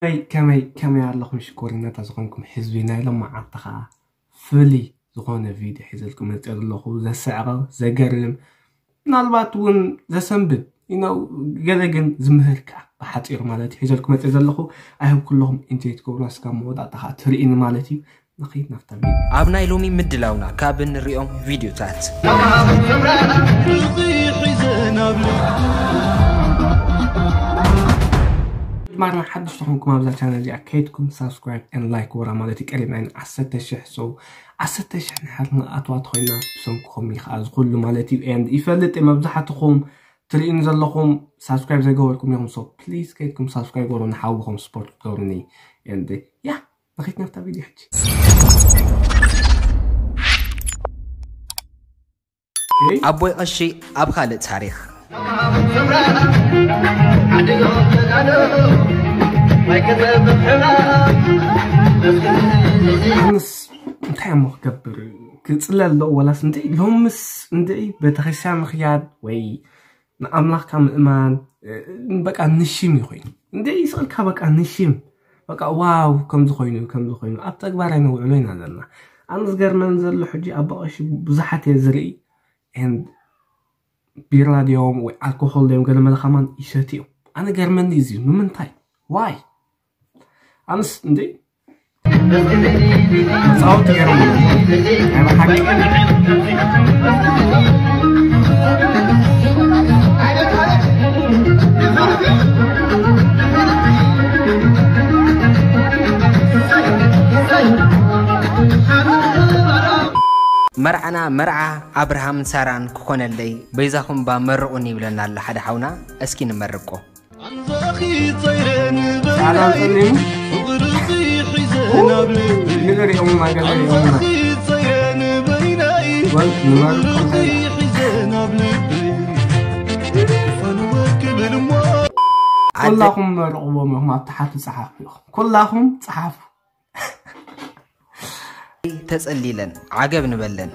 ከመይ ከመይ ከመይ ኣለኹም ሽኮሪናታ ዝኾንኩም ህዝቢ ናይ ሎም መዓልቲ ኸዓ ፍልይ ዝኾነ ቪድዮ ሒዘልኩም መፅእ ዘለኹ። ዘስዕቕ፣ ዘገርም፣ ምናልባት እውን ዘሰንብድ፣ you know፣ ገለ ግን ዝምህር ከዓ ብሓፂሩ ማለት እዩ ሒዘልኩም መፅእ ዘለኹ። ኣይሆብ ኩለኹም ኢንጆይ ትገብሩ፣ እስካብ መወዳእታ ከዓ ትርእዩኒ ማለት እዩ። ንኸይድ ናብታ ቪድዮ። ኣብ ናይ ሎሚ ምድላውና ካብ እንሪኦም ቪድዮታት፣ ማርና ሓድሽ ተኾንኩም ኣብዛ ቻነል እዚኣ ከይድኩም ሳብስክራይብ ኤንድ ላይክ ወራ ማለት እዩ። ቀሪብና ኢና ዓሰርተ ሽሕ፣ so ዓሰርተ ሽሕ ንሓር ንኣትዋ ተኾይና ብሰንኩኹም እዩ ከዓ ዝኹሉ ማለት እዩ። And ይፈልጥ እየ መብዛሕትኹም ትርእዩኒ ዘለኹም ሳብስክራይብ ዘይገበርኩም ኢኹም። So please ከይድኩም ሳብስክራይብ ገበሩ፣ ንሓውኹም ስፖርት ክትገብሩኒ። And ያ ንኸይድ ናብታ ቪድዮ ሕጂ። ኦኬ። ኣቦይ ቀሺ ኣብ ካልእ ታሪኽ። ኣነስ እንታይ እሞ ክገብር፣ ክጽለል ዶ ወላስ እንድዒ ሎምስ እንድዒ ቤተክርስትያን ምኽያድ ወይ ንኣምላኽካ ምእማን፣ እ፣ በቃ ንሽም እዩ ኮይኑ። እንደ ይስቕልካ በቃ ንሽም። በቃ ዋው፣ ከምዚ ኮይኑ፣ ከምዚ ኮይኑ። ኣብ ተግባር ኣይነውዕሎ ኢና ዘለና። ኣነ ዝገርመኒ ዘሎ ሕጂ ኣብ ቀሺ ብዙሓት እየ ዝርኢ። And ቢራ ድዮም ወይ ኣልኮሆል ድዮም ገለ መለ ከማን ይሰትዩ እዮም። ኣነ ገርመኒ እዚ ንምንታይ? ዋይ? ኣነስ እንደ መጻወቲ ገርመኒ። ናይ ብሓቂ። መርዓና መርዓ ኣብርሃምን ሳራን ክኾነለይ በይዛኹም ባ መርቑኒ ይብለና ኣሎ ሓደ ሓውና። እስኪ ንመርቆ። ሳራ ጸሊም። ንገር የሙና፣ ገለ የሙና። ወል ንመርቆ። ኩላኹም መርቕዎም ኢኹም፣ ኣብ ታሕቲ ጸሓፉ ኢኹም። ኩላኹም ጸሓፉ። ተጸሊለን ዓገብ ንበለን።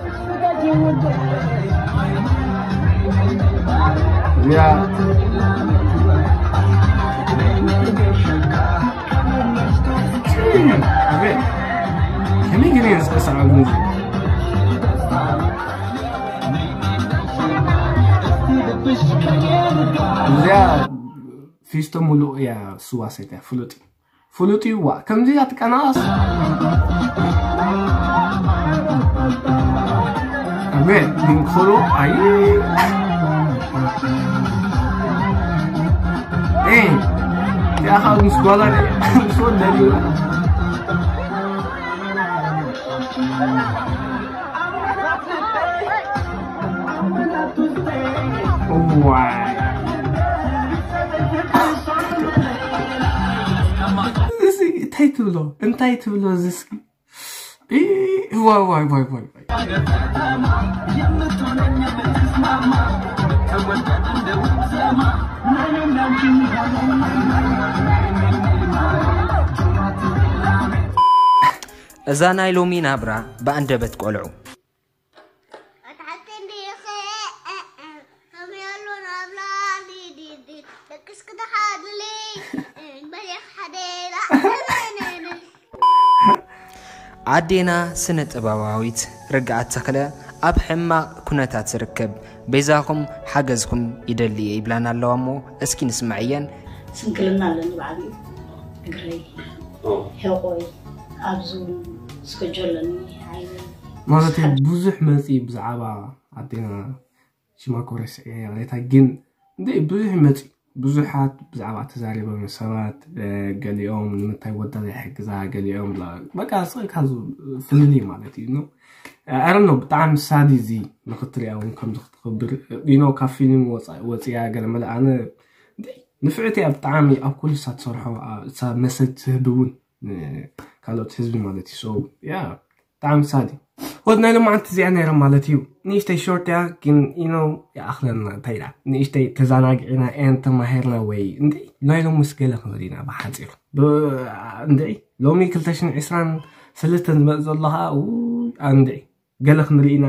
ያ። ኣቤት። ከመይ ገለ እየ ዝስዕስዓሉ? እዚኣ ፊስቶ ሙሉእ እያ ስዋ ሰትያ፣ ፍሉጥ እዩ። ፍሉጥ እዩ። ዋ፣ ከምዚ እያ ትቀናቐስ። ኣቤት፣ ምንክሩ፣ ኣይ። ኤ፣ እዚኣ ኸኣ ምስ ጓላ ድያ? ምስ ወዳ ድዩ? ዋይ። እዚ እንታይ ትብሎ? እንታይ ትብሎ እዚ እስኪ? ኢ፣ ዋይ፣ ዋይ፣ ዋይ፣ ዋይ፣ ዋይ። እዛ ናይ ሎሚ ናብራ ብኣንደበት ቆልዑ። ኣትሓቲ እንዲኺ፣ እ፣ እ፣ ከመይ ኣሎ ናብላ፣ ዲ፣ ዲ፣ ዲ፣ ደቅስኪ ተሓድሊ፣ እ፣ በሊኽ ሓደላ፣ እ፣ ነ፣ ነ፣ ነ። ኣዴና ስነ ጥበባዊት ርግኣት ተኽለ ኣብ ሕማቕ ኩነታት ትርከብ። በይዛኹም ሓገዝኩም ይደሊ እየ ይብላና ኣለዋ እሞ እስኪ ንስምዐየን። ስንክልና ኣለኒ ብዓቢኡ። እግረይ፣ ኦ። ሕቆይ፣ ኣብዚ እውን ስከጆ ኣለኒ። ዓይነይ፣ ማለት እዩ፣ ስሓት። ብዙሕ መፂ ብዛዕባ ኣዴና ሽማ ኮረስ እያ ይቕሬታ፣ ግን እንደ ብዙሕ መፂ ብዙሓት ብዛዕባ ተዛሪቦም ሰባት፣ እ፣ ገሊኦም ንምንታይ ወዳ ዘይሕግዛ፣ ገሊኦም ላ-፣ በቃ ስቕካ ዝ-፣ ፍልልይ ማለት እዩ፣ ኖ? I don't know፣ ብጣዕሚ ሳድ እዚ ንኽትሪኣ እውን ከምዚ ክትኽብር፣ you know፣ ካብ ፊልም ወፃ-፣ ወፂኣ ገለ መለ ኣነ እንደ ንፍዕቲ እያ ብጣዕሚ ኣብ ኩሉ እሳ ትሰርሖ፣ ኣ-፣ እሳ መሰጅ ትህብ እውን ን-፣ ካልኦት ህዝቢ ማለት እዩ። So፣ ያ፣ ብጣዕሚ ሳድ እዩ። ወድ ናይ ሎማዓንቲ እዚኣ ነይራ ማለት እዩ። ንእሽተይ ሾርት እያ፣ ግን፣ you know፣ ይኣኽለና፣ እንታይ ኢላ? ንእሽተይ ተዘናጊዕና፣ ኤን ተማሂርና ወይ፣ እንድዒ፣ ናይ ሎምስ ገለ ክንርኢ ኢና ብሓፂሩ። ብ-፣ እንድዒ፣ ሎሚ ክልተ ሽሕን ዕስራን ሰለስተን ዝመጽእ ዘሎ ኸኣ፣ ው-፣ እንድዒ፣ ገለ ክንርኢ ኢና።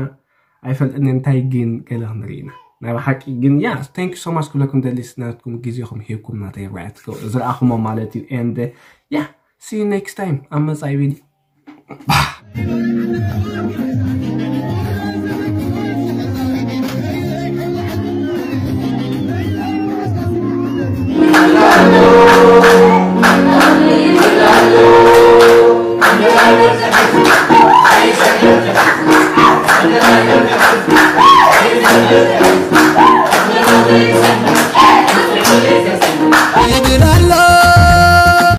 ኣይፈልጥን እንታይ ግን ገለ ክንርኢ ኢና። ናይ ብሓቂ ግን፣ ያ፣ thank you so much ክብለኩም ደሊ፣ ናትኩም ግዜኹም ሂብኩም ናተይ ርኣያት ዝረኣኹሞ ማለት እዩ። And Yeah, see you next time ኣብ መጻኢ ቪድዮ።